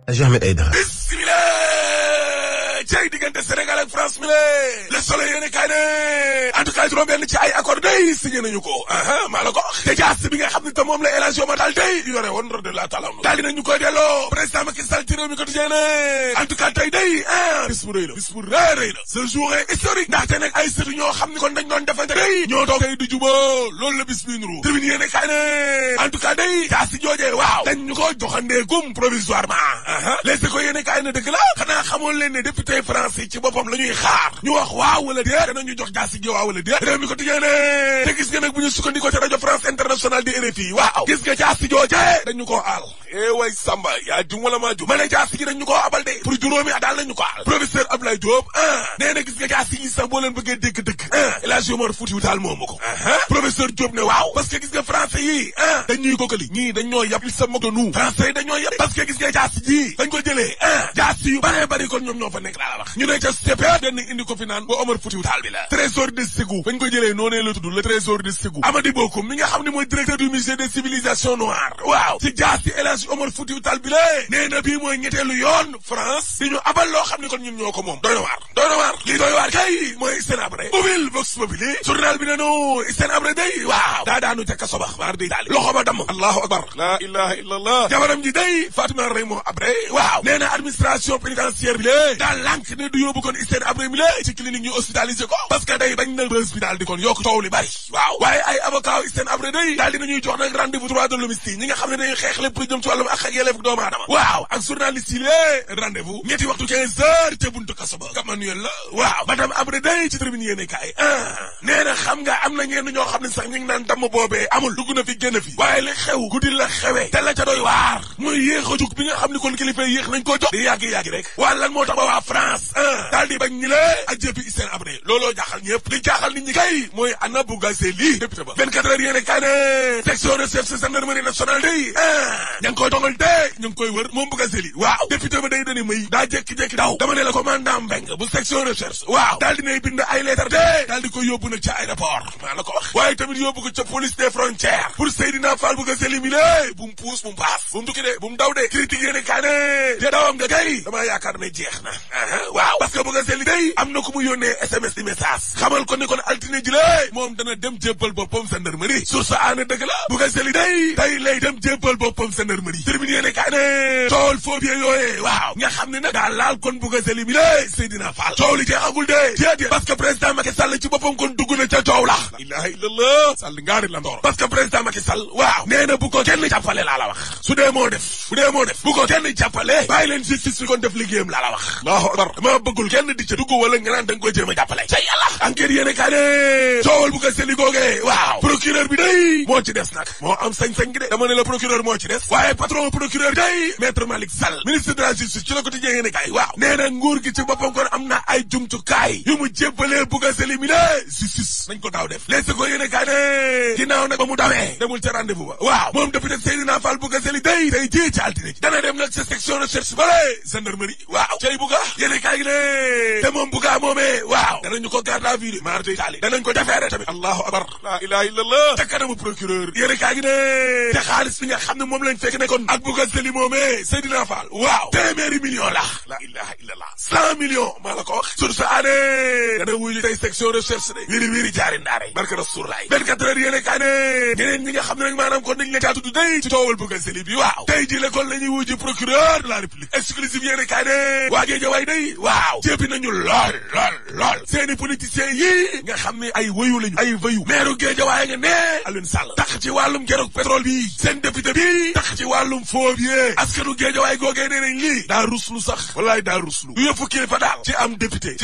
Ahmed Aïdara. cay diggante Sénégal ak France mi le Soleil yéene kaay ne en tout cas juróom-benn ci ay accord day signé nañu ko maa la ko wax te jaas bi nga xam ne te moom la El Hadji Omar daal day yore woon de la talam daal dinañu koy delloo président Macky Sall ci réew mi quotidien ne en tout cas tey day bis bu rëy la bis bu rëy la ce jour est historique ndaxte nag ay sëtu ñoo xam ne kon dañ doon defante day ñoo toog tey du juboo loolu la bis bi nuru tribune yéene kaay ne en tout cas day jaas si joojee waaw dañ ñu ko joxandee gum provisoirement les ko yéene kaay ne dëgg la xanaa xamoon leen ne député français ci boppam la ñuy xaar ñu wax waaw wala déet danañu jox jaasi gi waaw wala déet réew mi ko tijjee ne te gis nga nag bu ñu sukkandikoo ci rajo France internationale di RFI waaw gis nga jaasi jooje dañu koo aal way Samba yaa jum wala maa jum ma ne jaasi gi dañu koo abal de pour juróomi at daal nañu ko aal professeur Abdoulaye Diop nee na gis nga jaasi yi sax boo leen bëggee dégg dëgg El Hadji Omar Foutiyou Tall moomu ko professeur Diop ne waaw parce que gis nga français yi dañuy kokkali ñii dañoo yab li sa moto nous français yi dañoo yab parce que gis nga jaasi ji dañ ko jëlee jaasi yu bare bari kon ñoom ñoo fa nekk laa la wax ñu ne ca CPA den indi ko fi naan ba Omar Foutiyou Tall bi la trésor de Ségou bañ ko jëlee noonee la tudd le trésor de Ségou Amady Bokoum mi nga xam ne mooy directeur du musée des civilisations noires waaw ci jaasi El Hadji Omar Foutiyou Tall bi la nee na bii mooy ñetteelu yoon France di ñu abal loo xam ne kon ñun ñoo ko moom doy na waar lii doy waar kay mooy Hissène Habré ubbil Vox Populi journal bi ne no Hissène Habré day waaw daa daanu ca kaso ba maar day daal loxo ba damm allahu akbar la ilaha illallah jabaram ji day Fatima Raymond Habré waaw nee na administration pénitentiaire bi la daal lànk ne du yóbbu kon Hissène Habré mi la ci clinique ñu hospitalisé ko parce que day bañ na bës bi daal di kon yokk coow li bari waaw waaye ay avocat Hissène Habré day daal dinañuy jox nag rendez-vous droit de l'homme ñi nga xam ne dañuy xeex lépp jëm ci wàllum ak yelleef doomu aadama waaw ak journaliste yi lée rendez-vous ñetti waxtu 15 heures ca buntu kaso ba Cap Manuel la waaw madame Habré day ci tribune yéene kaay nee na xam nga am na ñenn ñoo xam ne sax ñu ngi naan damm boobee amul dugg na fi génn fi waaye li xew guddi la xewee te la ca doy waar muy yéex a jug bi nga xam ne kon kilifa yéex nañ koo jox di yàggi rek waa lan moo tax ba waa France daal di bañ ñi la ak jëppi Hissène Habré looloo jaaxal ñëpp li jaaxal nit ñi kay mooy Anna Bougazelli député ba 24 heures yéene kaay ne section de chef de gendarmerie nationale day ña ngi koy dongal de ñu ngi koy wër moom Bougazelli waaw député ba day dani may daa jékki-jékki daw dama ne la commandant Mbengue bu section recherche waaw daal dinay bind ay lettre de daal di koy yóbbu nag ca aéroport maa la ko wax waaye tamit yóbbu ko ca police des frontières pour Seydina Fall Bougazelli mi lé bu mu puus bu mu paas bu mu tukki de bu mu daw de critique yéene kaay ne te dawam nga kay damaa yaakaar ne jeex na waaw parce que Bougazelli day am na ku mu yónnee SMS di message xamal ko ne kon altine ji lée moom dana dem jébbal boppam gendarmerie source aana dëgg la Bougazelli day tey lay dem jébbal boppam gendarmerie termine yéene kaay ne coowal phobie yooyee waaw nga xam ne nag daa laal kon Bougazelli mi lée Seydina Fall coow li jeexagul de déedéet parce que président Macky Sall ci boppam kon dugg na ca coow la ilaha illallah Sall ngaari la ndoor parce que président Macky Sall waaw nee na bu ko kenn jàppale laa la wax su dee moo def bu ko kenn jàppale bàyyi leen justice bi kon def liggéeyam laa la wax allahu akbar dama bëggul kenn di ca dugg wala nga naan da nga koy jéem a jàppale ca yàlla enquête yéene kaa ne coowal Bougazelli googee waaw procureur bi day moo ci des nag moo am sañ-sañ gi de dama ne la procureur moo ci des waaye patron procureur day maître Malick Sall ministre de la justice ci la ko tijjee yéene kaay waaw nee na nguur gi ci boppam kon am na ay jumtukaay yu mu jébbalee Bougazelli mi la justice nañ ko daaw def les ko yéene kaay ne ginnaaw nag ba mu dawee demul ca rendez-vous ba waaw moom député Seydina Fall Bougazelli day tey jii ci altine ji dana dem nag sa section recherche bale gendarmerie waaw cay Bouga yéene kaay gi ne te moom Bouga moomee waaw danañu ko garde à vue mardi Italie danañ ko defeere tamit allahu akbar la ilaha illallah te kanamu procureur yéene kaay gi ne te xaalis bi nga xam ne moom lañ fekk ne kon ak Bougazelli moomee Seydina Fall waaw téeméeri million la ilaha illallah 100 millions maa la ko wax sur sa année dana wuyu tey section recherche de wiri jaari ndaare barka Rasulullaay 24 heures yéene kaay ne ñeneen ñi nga xam ne nag maanaam kon dañ leen caa tudd day ci toowal Bougazelli bi waaw tey ji la kon la ñuy wuyu procureur de la république exclusive yéene kaay ne waa Géejawaay day waaw jéppi nañu lool seeni politiciens yi nga xam ne ay wëyu lañu ay wëyu maire Géejawaay nga ne Alioune Sall tax ci wàllum keroog pétrole bi seen député bi tax ci wàllum phobie askanu Géejawaay googee nee nañ lii daa ruslu sax wallaay daa ruslu du yëfu kilifa daal ci am député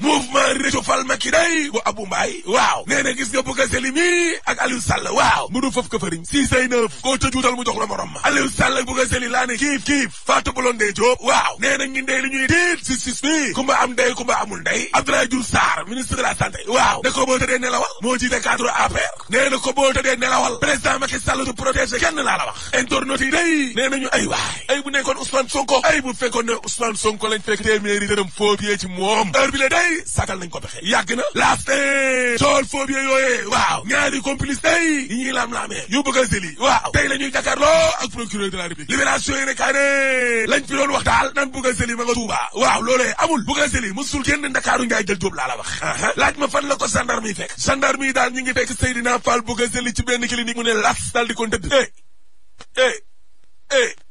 mouvement réchauffal Macky day bu Abou Mbaye waaw nee na gis nga Bougazelli mi ak Aliou Sall waaw mu du foofu ka fariñ 6-9 koo ca juutal mu jox la morom ma Aliou Sall ak Bougazelli laa ne kiif Fatou Blondin Diop waaw nee na ñi ndey li ñuy diit justice bi kumba am ndey kumba amul ndey Abdoulaye Diouf Sarr ministre de la santé menacé waaw ne ko boo tëddee nelawal moo jiite cadre APR nee na ko boo tëddee nelawal président Macky Sall du protéger kenn laa la wax internautes yi day nee nañu ay waay ay bu nekkoon Ousmane Sonko ay bu fekkoon ne Ousmane Sonko lañ fekk téeméeri dërëm phobie ci moom heure bi la day sàkkal nañ ko pexe yàgg na laaste sool phobie yooyee waaw ñaari complice day yi ñuy laam-laamee yu bëgg a zeli waaw tey la ñuy jàkkaarloo ak procureur de la République libération yi ne kaa ne lañ fi doon wax daal nan bëgg a zeli ma nga Tuuba waaw loolee amul bëgg a zeli musul kenn Ndakaaru njaay jël jóob laa la wax laaj ma fan la ko gendarme yi fekk gendarme yi daal ñu ngi fekk Seydina Fall bëgg a zeli ci benn clinique mu ne las daal di ko ndëdd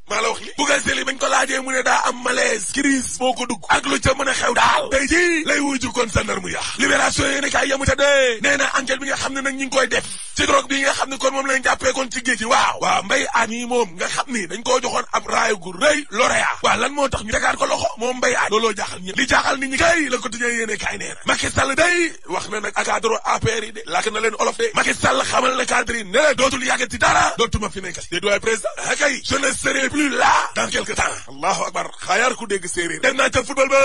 maa la wax li Bouga Seli bañ ko laajee mu ne daa am malaise crise moo ko dugg ak lu ca mën a xew daal tey ji lay wuju kon gendarme ya libération yéene kaay yamu ca dee nee na enquête bi nga xam ne nag ñi ngi koy def ci drogue bi nga xam ne kon moom lañ jàppee kon ci géej gi waaw Mbaye Agne yi moom nga xam ni dañ koo joxoon ab raaya gu rëy lauréat waaw lan moo tax ñu tegaat ko loxo moom Mbaye Agne looloo jaaxal ñëpp li jaaxal nit ñi kay la quotidien yéene kaay nee na Macky Sall day wax na nag ak cadre APR yi de làkk na leen olof de Macky Sall xamal na cadre yi ne dootul yàgg ci dara dootuma fi nekkati de doy président kay je ne serai plus là dans quelque temps allahu akbar xaayaar ku dégg séeréer dem naa ca football ba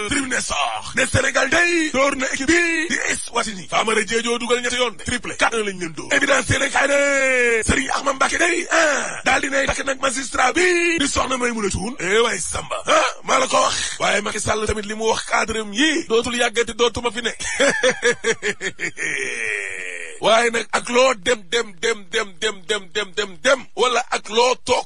tribune sox ne Sénégal day door na équipe bi di Eswatini Famara Diédhiou dugal ñetti yoon triplé 4-1 lañ leen dóor évidence Sénégal ne Serigne Ahmad Mbacké day daal dinay takk nag magistrat bi di soxna Maïmouna Thioune waay Samba maa la ko wax waaye Macky Sall tamit li mu wax cadrem yi dootul yàggati dootuma fi ne waaye nag ak loo dem wala ak loo toog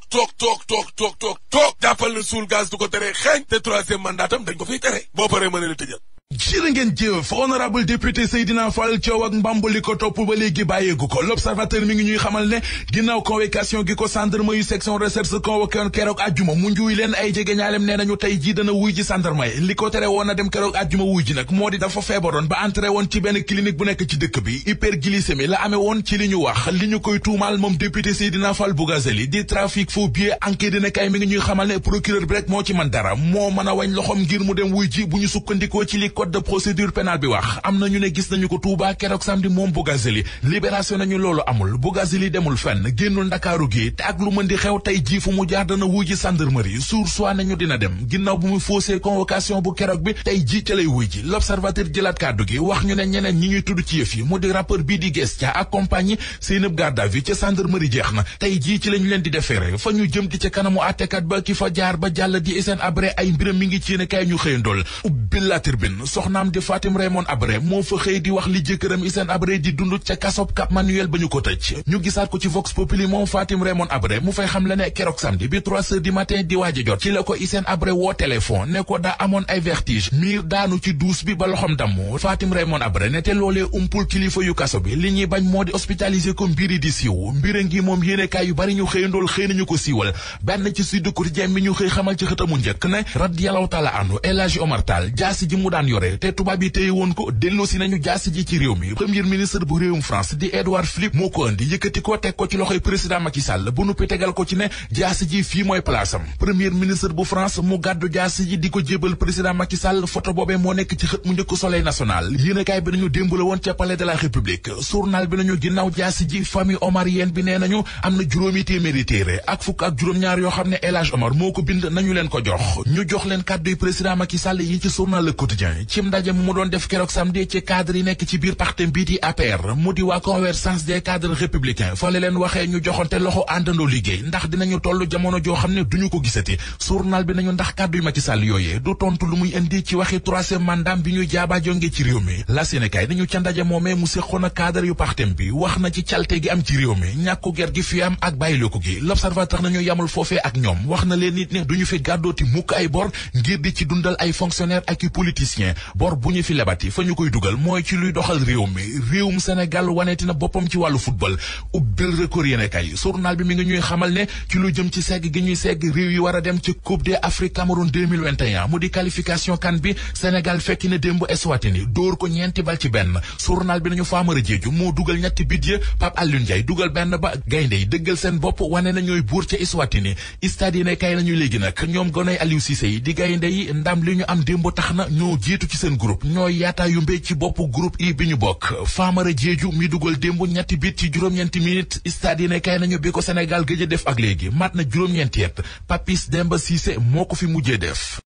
jàppal na suul gaz du ko tere xeeñ te troisième mandat tam dañ ko fiy tere boo paree mën a tëjal jërë ngeen jëf honorable député Seydina Fall coow ak mbambali ko topp ba léegi bàyyeegu ko l'observateur mi ngi ñuy xamal ne ginnaaw convocation gi ko gendarme yu section recherche convoqué woon keroog àjjuma mu njuuy leen ay jege ñaalem nee nañu tey ji dana wuy ji gendarme yi li ko tere woon na dem keroog àjjuma wuy ji nag moo di dafa feebaroon ba entré woon ci benn clinique bu nekk ci dëkk bi hyperglycémie la amee woon ci li ñu wax li ñu koy tuumaal moom député Seydina Fall Bougazelli di trafic faux billets enquête dina kay mi ngi ñuy xamal ne procureur bi rek moo ci mën dara moo mën a wañ loxom ngir mu dem wuy ji bu ñu sukkandikoo ci li code de procédure pénale bi wax am na ñu ne gis nañu ko Touba keroog samedi moom Bougazelli libération nañu loolu amul Bougazelli demul fenn génnul Ndakaaru gi te ak lu mën di xew tey jii fu mu jaar dana wuy ji gendarmerie sour soit nañu dina dem ginnaaw bu mu faussé convocation bu keroog bi tey jii ca lay wuy ji l'observateur jëlaat kàddu gi wax ñu ne ñeneen ñi ñuy tudd ci yëf yi mu di rappeur bii di Guess Thia ak compagnie seen garde à vue ca gendarmerie jeex na tey jii ci lañu leen di defeere fa ñu jëm di ca kanamu àttekat ba ki fa jaar ba jàll di Hissène Habré ay mbiram mi ngi ci ne kay ñu xëyandool ubbi la tribune soxnaam di Fatim Raymond Habré moo fa xëy di wax li jëkkëram Hissène Habré di dund ca kasob Cap Manuel ba ñu ko tëj ñu gisaat ko ci Vox Populi moom Fatim Raymond Habré mu fay xam le ne keroog samedi bi 3 heures du matin di waaj a jot ci la ko Hissène Habré woo téléphone ne ko daa amoon ay vertige miir daanu ci douche bi ba loxom damm Fatim Raymond Habré ne te loolee umpul kilifa yu kaso bi li ñuy bañ moo di hospitalisé ko mbiri di siiw mbira ngi moom yéenekaay yu bari ñu xëyandool xëy nañu ko siiwal benn ci Sud Quotidien mi ñu xëy xamal ci xëtamu njëkk ne radiyallahu taala anhu El Hadji Omar Tall jaasi ji mu daan yore te tubaab yi téye woon ko delloosi nañu jaasi ji ci réew mi premier ministre bu réewum France di Édouard Philippe moo ko indi yëkkati ko teg ko ci loxoy président Macky Sall bu nuppi tegal ko ci ne jaasi ji fii mooy place am premier ministre bu France mu gàddu jaasi ji di ko jébal président Macky Sall photo boobee moo nekk ci xët mu njëkk Soleil national yéenekaay bi nañu démb la woon ca palais de la République journal bi nañu ginnaaw jaasi ji famille omarienne bi nee nañu am na juróomi téeméeri téere ak fukk ak juróom-ñaar yoo xam ne El Hadji Omar moo ko bind nañu leen ko jox ñu jox leen kàdduy président Macky Sall yi ci journal Le Quotidien ci ndaje mu doon def keroog samedi ci cadre yi nekk ci biir parti bii di APR mu di waa convergence des cadres républicains fa la leen waxee ñu joxante loxo àndandoo liggéey ndax dinañu toll jamono joo xam ne duñu ko gisati journal bi nañu ndax kàdduy Macky Sall yooyee du tontu lu muy indi ci waxi troisième mandat bi ñuy jaaba jonge ci réew mi la Sénégal dañu ca ndaje moomee mu séqoon a cadre yu parti bi wax na ci calte gi am ci réew mi ñàkku ger gi fi am ak bàyyiloo gi l'observateur nañu yamul foofee ak ñoom wax na leen nit ne duñu fi gàddooti mukk ay bor ngir di ci dundal ay fonctionnaire ak i politiciens bor bu ñu fi lebati fa ñu koy dugal mooy ci luy doxal réew mi réewum Sénégal waneeti na boppam ci wàllu football ubbil record yéene kay journal bi mi ngi ñuy xamal ne ci lu jëm ci segg gi ñuy segg réew yi war a dem ci Coupe d'Afrique Cameroun 2021 mu di qualification CAN bi Sénégal fekki na démb Eswatini dóor ko ñeenti bal ci benn journal bi nañu Famara Diédhiou moo dugal ñetti bit ya Pape Alioune Ndiaye dugal benn ba gaynde yi dëggal seen bopp wane na ñooy buur ca Eswatini stade yéene kay nañu léegi nag ñoom gonay Aliou Cissé yi di gaynde yi ndam li ñu am démb tax na ñoo jiitu ci seen groupe ñooy yaataa yu mbéy ci bopp groupe I bi ñu bokk Famara Diédhiou mi dugal démb ñetti bit ci juróom-ñeenti minutes stade yi ne kay nañu bi ko Sénégal gëj a def ak léegi mat na juróom-ñeenti yet Papis Demba Cissé moo ko fi mujjee def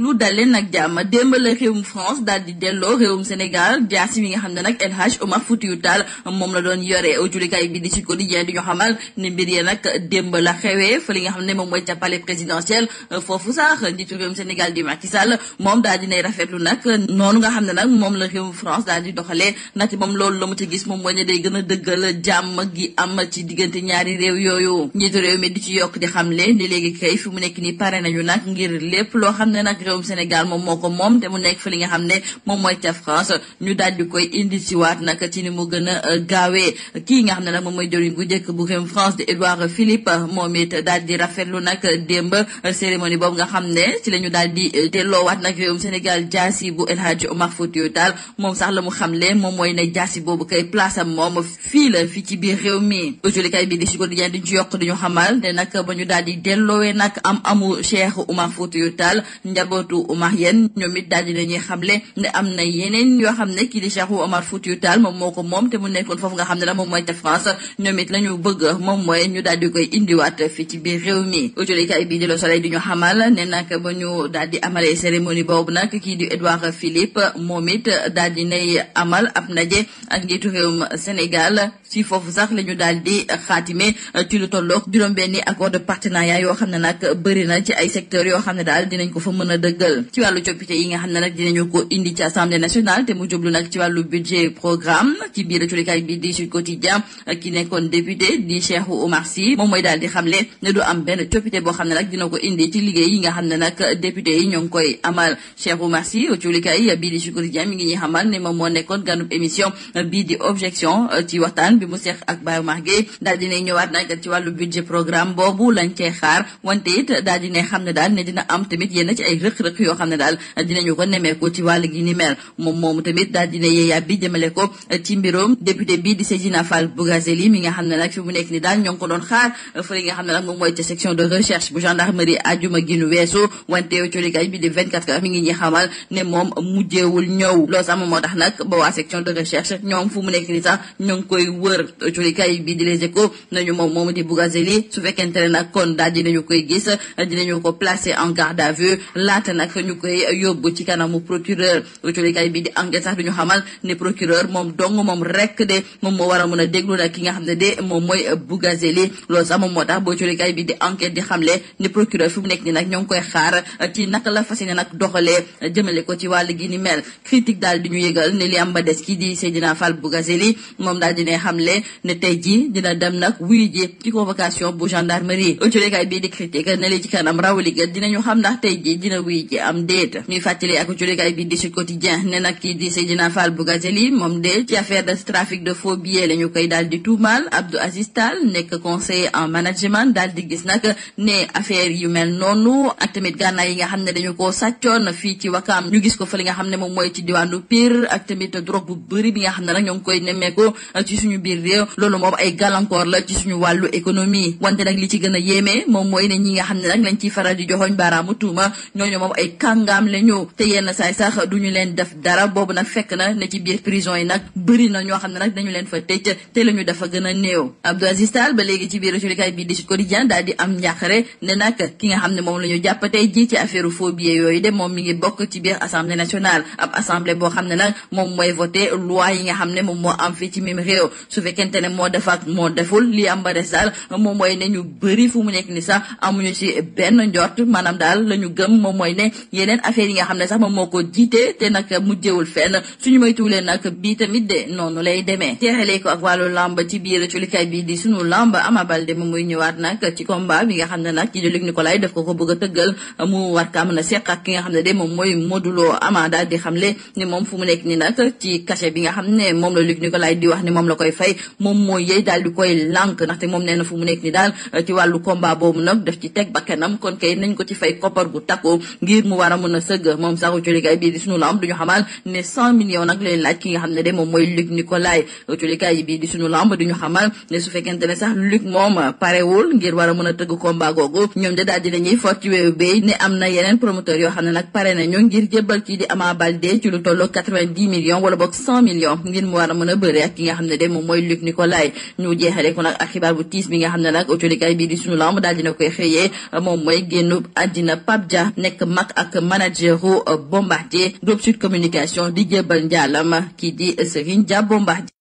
lu dalee nag jàmm démb la réewum France daal di delloo réewum Sénégal jaasi mi nga xam ne nag El Hadj Omar Foutiyou Tall moom la doon yore julikaay bi di Sud Quotidien di ñu xamal ne mbir yi nag démb la xewee fa li nga xam ne moom mooy ca palais présidentiel foofu sax njiitu réewum Sénégal di Macky Sall moom daal dinay rafetlu nag noonu nga xam ne nag moom la réewum France daal di doxalee nag moom loolu la mu ci gis moom mooy ne day gën a dëggal jàmm gi am ci diggante ñaari réew yooyu. njiitu réew mi di ci yokk di xamle ni léegi kay fi mu nekk nii pare nañu nag ngir lépp loo xam ne nag réewum Sénégal moom moo ko moom te mu nekk fa li nga xam ne moom mooy ca France ñu daal di koy indi si waat nag ci ni mu gën a gaawee. kii nga xam ne nag moom mooy jëriñ bu njëkk bu réewum France di Édouard Philippe moom it daal di rafetlu nag démb cérémonie boobu nga xam ne ci la ñu daal di delloowaat nag réewum Sénégal jaasi bu El Hadj Omar Foutiyou Tall moom sax la mu xamle moom mooy ne jaasi boobu kay place am moom fii la fii ci biir réew mi. jolikaay bi di Sud Quotidien di ci yokk di ñu xamal ne nag ba ñu daal di delloowee nag amu Cheikh Omar Foutiyou Tall njabootu Omar yéen ñoom it daal di dañuy xamle ne am na yeneen yoo xam ne kii di Cheikh Omar Foutiyou Tall moom moo ko moom te mu nekkoon foofu nga xam ne nag moom mooy ca France ñoom it la ñu bëgg moom mooy ñu daal di koy indiwaat fii ci biir réew mi. jolikaay bi di Le Soleil di ñu xamal ne nag ba ñu daal di amalee cérémonie boobu nag kii di Édouard Philippe moom it daal di nay amal ab ndaje ak njiitu réewum Sénégal si foofu sax la ñu daal di xaatime ci lu tolloog juróom-benni accord de partenariat yoo xam ne nag bëri na ci ay secteurs yoo xam ne daal dinañ ko fa mën a dëggal ci wàllu coppite yi nga xam ne nag dinañu ko indi ci assemblée nationale te mu jublu nag ci wàllu budget programme ci biir culikaay bi di Sud Quotidien ki nekkoon député di Cheikh Oumar Sy moom mooy daal di xamle ne du am benn coppite boo xam ne nag dina ko indi ci liggéey yi nga xam ne nag député yi ñoo ngi koy amal. Cheikh Oumar Sy culikaay bii di Sud Quotidien mi ngi ñuy xamal ne moom moo nekkoon ganub émission bii di objection ci waxtaan bi mu seex ak Baye Oumar Gueye daal dinay ñëwaat nag ci wàllu budget programme boobu lañ cee xaar wante it daal dina xam ne daal ne dina am tamit yenn ci ay rëq-rëq yoo xam ne daal dinañu ko nemeeku ci wàll gi ni mel moom moomu tamit daal dina yeeyaa bi jëmale ko ci mbiroom député bii di Seydina Fall Bougazelli mi nga xam ne nag fi mu nekk ni daal ñoo ngi ko doon xaar fa li nga xam ne nag moom mooy ca section de recherche bu gendarmerie ajuma gi nu weesu wante colikaay bi di 24 heures mi ngi ñuy xamal ne moom mujjeewul ñëw loolu sax moom moo tax nag ba waa section de recherche ñoom fu mu nekk ni sax ñoo ngi koy wër colikaay bi di Les Échos nañu moom moomu di Bougazelli su fekkente ne nag kon daal dinañu koy gis dinañu ko placer en garde à vue laata nag ñu koy yóbbu ci kanamu procureur colikaay bi di enquête sax duñu xamal ne procureur moom dong moom rek de moom moo war a mën a déglu nag ki nga xam ne de moom mooy Bougazelli loolu sax moom moo tax boo colikaay bi di enquête di xamle ne procureur fi mu nekk ni nag ñoo ngi koy xaar ci naka la fas yéene nag doxalee jëmale ko ci wàll gi ni mel critique daal di ñu yëgal ne li am ba des kii di Seydina Fall Bougazelli moom daal dina xamle ne tey ji dina dem nag wuyu ji ci convocation bu gendarmerie colikaay bii di critique ne li ci kanam rawli ga dinañu xam ndax tey ji dina wuyu ji am déet ñuy fàttali ak colikaay bii di Sud Quotidien ne nag kii di Seydina Fall Bougazelli moom de ci affaire de trafic de faux billets la ñu koy daal di tuumaal Abdou Aziz Tall nekk conseiller en management daal di gis nag ne affaire yu mel noonu ak tamit gànnaay yi nga xam ne dañu koo sàccoon fii ci Wakaam ñu gis ko fa li nga xam ne moom mooy ci diwaanu Pire ak tamit drogue bu bëri bi nga xam ne nag ñoo ngi koy nemmeeku ci suñu biir réew loolu moom ay gàllankoor la ci suñu wàllu économie wante nag li ci gën a yéeme moom mooy ne ñi nga xam ne nag lañ ciy faral di joxoñ baaraamu tuuma ñooñu moom ay kàngaam la ñu te yenn saay sax duñu leen def dara boobu nag fekk na ne ci biir prison yi nag bëri na ñoo xam ne nag dañu leen fa tëj te la ñu dafa gën a néew. Abdou Aziz Tall ba léegi ci biir colikaay bi di Sud Quotidien daal di am njàqare ne nag ki nga xam ne moom la ñu jàppatee ji ci affaire faux billets yooyu de moom mi ngi bokk ci biir assemblée nationale ab assemblée boo xam ne nag moom mooy voté loi yi nga xam ne moom moo am fii ci même réew su fekkente ne moo def ak moo deful li am ba des daal moom mooy ne ñu bëri fu mu nekk ni sax amuñu ci benn njort maanaam daal la ñu gëm moom mooy ne yeneen affaire yi nga xam ne sax moom moo ko jiite te nag mujjewul fenn suñu moytuwulee nag bii tamit de noonu lay demee jeexalee ko ak wàllu lamb ci biir culikaay bi di sunu lamb Ama Baldé moom muy ñëwaat nag ci combat bi nga xam ne nag ci Luc Nicolaï daf ko bëgg a tëggal mu war kaa mën a seq ak ki nga xam ne de moom mooy Modou Lo. Ama daal di xamle ne moom fu mu nekk ni nag ci cachet bi nga xam ne moom la Luc Nicolaï di wax ne moom la koy fay moom mooy yey daal di koy lànk ndaxte moom nee na fu mu nekk ni daal ci wàllu combat boobu nag daf ci teg bakkanam kon kay nañ ko ci fay koppar gu takku ngir mu war a mën a sëgg moom saxu culikaay bii di sunu lamb duñu xamal ne 100 millions nag leen laaj ki nga xam ne de moom mooy Luc Nicolaï. culikaay bii di sunu lamb duñu xamal ne su fekkente ne sax Luc moom parewul ngir war a mën a tëgg combat googu ñoom de daal di dañuy fort ci weewu béy ne am na yeneen promoteur yoo xam ne nag pare nañu ngir jébbal kii di Ama Baldé ci lu tolloo 90 millions wala boog 100 millions ngir mu war a mën a bëre ak ki nga xam ne de moom mooy Luc Nicolaï. ñu jeexale ko nag ak xibaar bu tiis bi nga xam ne nag culikaay bii di sunu lamb daal dina koy xëyee moom mooy génn àddina Pape Dia nekk nekk mag ak manageru Bombardier groupe Sud Communication di jébbal njaalam kii di Serigne Dia Bombardier.